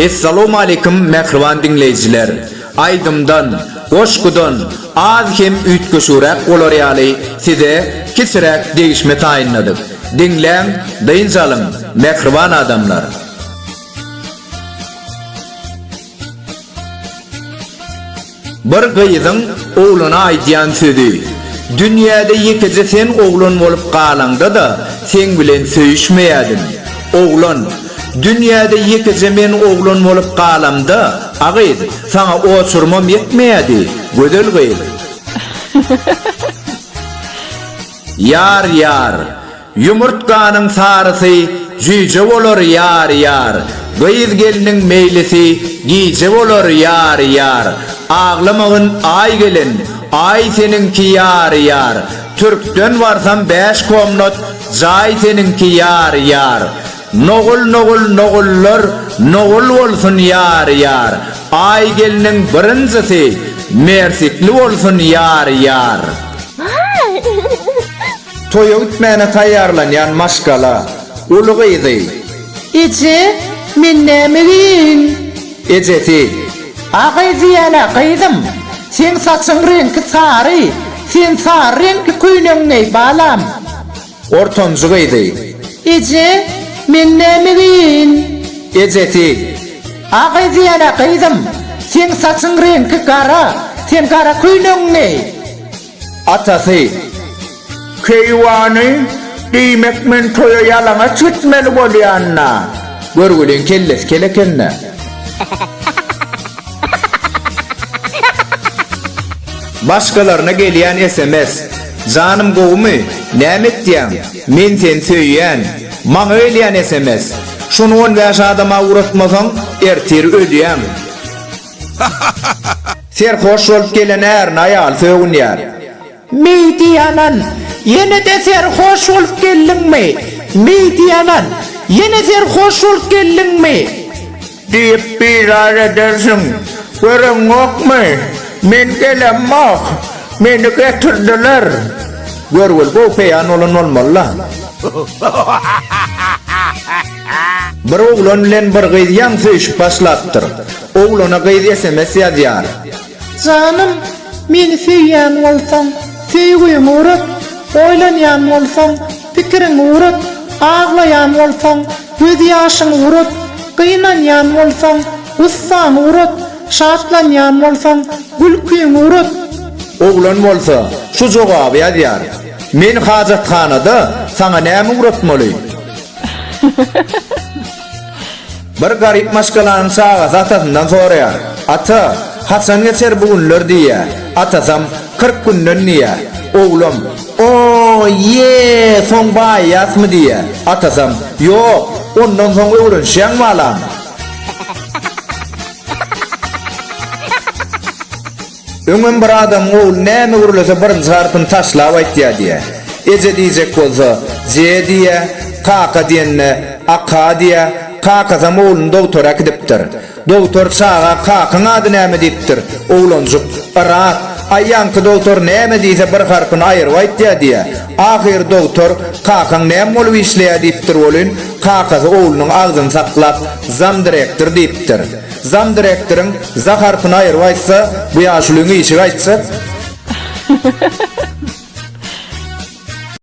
Essalowmaleýkim mähriban diňleýjiler! Aýdymdan, goşgudan az kem üýtgeşigräk bolar ýaly size kiçiräk degişme taýynladyk. Diňläň, dynç alyň, mähriban adamlar! Bir gyzyň oglana aýdýan sözi, Dünýäde ýekeje sen oglan bolup galaňda-da seň bilen söýüşmeýädim. Oglan, Dünýäde ýekeje men oglan bolup galamda, a gyz, saňa oçurmam ýetmeýädi, gözel gyz. Ýar ýar. Ýumurtganyň sarysy jüýje bolar ýar ýar. Gyz gelniň meýlisi gije bolar ýar ýar. Aglamagyn aý gelin, aý seniňki ýar ýar. Türkden barsam bäş komnat jaý seniňki ýar ýar. Nogul nogul nogullar nogul bolsun ýar ýar. Aý gelniň birinjisi mersikli bolsun ýar ýar. Toýa gitmäne taýýarlanýan maşgala. Uly gyzy. Eje, men näme geýeýin? Ejesi. A gyz diýýän-ä, gyzym, seň saçyň reňki sary, sen sary reňkli köýnegiňi geý, balam. Ortanjy gyzy. Eje, men näme geýeýin? Ejesi. A gyz diýýän-ä, gyzym, seň saçyň reňki gara, sen gara köýnegiňi geý. Atasy. Keýwany, diýmek men toýa ýalaňaç gitmeli bolýan-da. Görgüliň kellesi kel eken-dä. Başgalaryna gelýän sms, Janym gowumy? Näme etýäň? Men seni söýýän. Maňa gelýän sms, Şuny on bäş adama ugratmasaň, ertir ölýäň. Serhoş bolup gelen ärine aýaly sögünýär. Meýdi ýalan, ýene-de serhoş bolup geldiňmi? Meýdi ýalan, ýene serhoş bolup geldiňmi? Diýip bizar edersiň. Göreňokmy, men gelemok, meni getirdiler. Görgüli gowy peýan bolan bolmaly-la. Bir oglan bilen bir gyz ýaňy söýşüp başlapdyr. Oglana gyz sms ýazýar. Janym, meni söýýän bolsaň, söýgüňi ugrat, oýlanýan bolsaň, pikiriňi ugrat, aglaýan bolsaň, gözýaşyňy ugrat, gynanýan bolsaň, gussaňy ugrat, şatlanýan bolsaň, gülküňi ugrat. Oglan bolsa şu jogaby ýazýar, Men hajathanada, saňa näme ugratmaly? Bir garyp maşgalanyň çagasy atasyndan soraýar, Ata, haçan geçer bu günler diýýär. Atasam, 40 günden diýýär. Oglam, O, ýe, soň baýaýasmy diýýär. Atasam, Ýok, ondan soň öwrenişýäň balam. Öňem bir adamyň ogly näme gürlese birinji harpyny taşlap aýtýar diýýär. Eje diýjek bolsa, je diýýär, kaka diýende, aka diýýär, kakasam ogluny dogtora äkidipdir. Dogtor çaga kakaň ady näme diýipdir, oglanjyk, Yrat, aý ýaňky dogtor näme diýse bir harpyny aýyryp aýtýar diýýär. Ahyry dogtor, kakaň näme bolup işleýär diýipdir welin, kakasy oglunyň agzyny saklap, zamdirektor diýipdir. Zamdirektoryň za harpyny aýyryp aýtsa, bu ýaşulyň işi gaýtjak.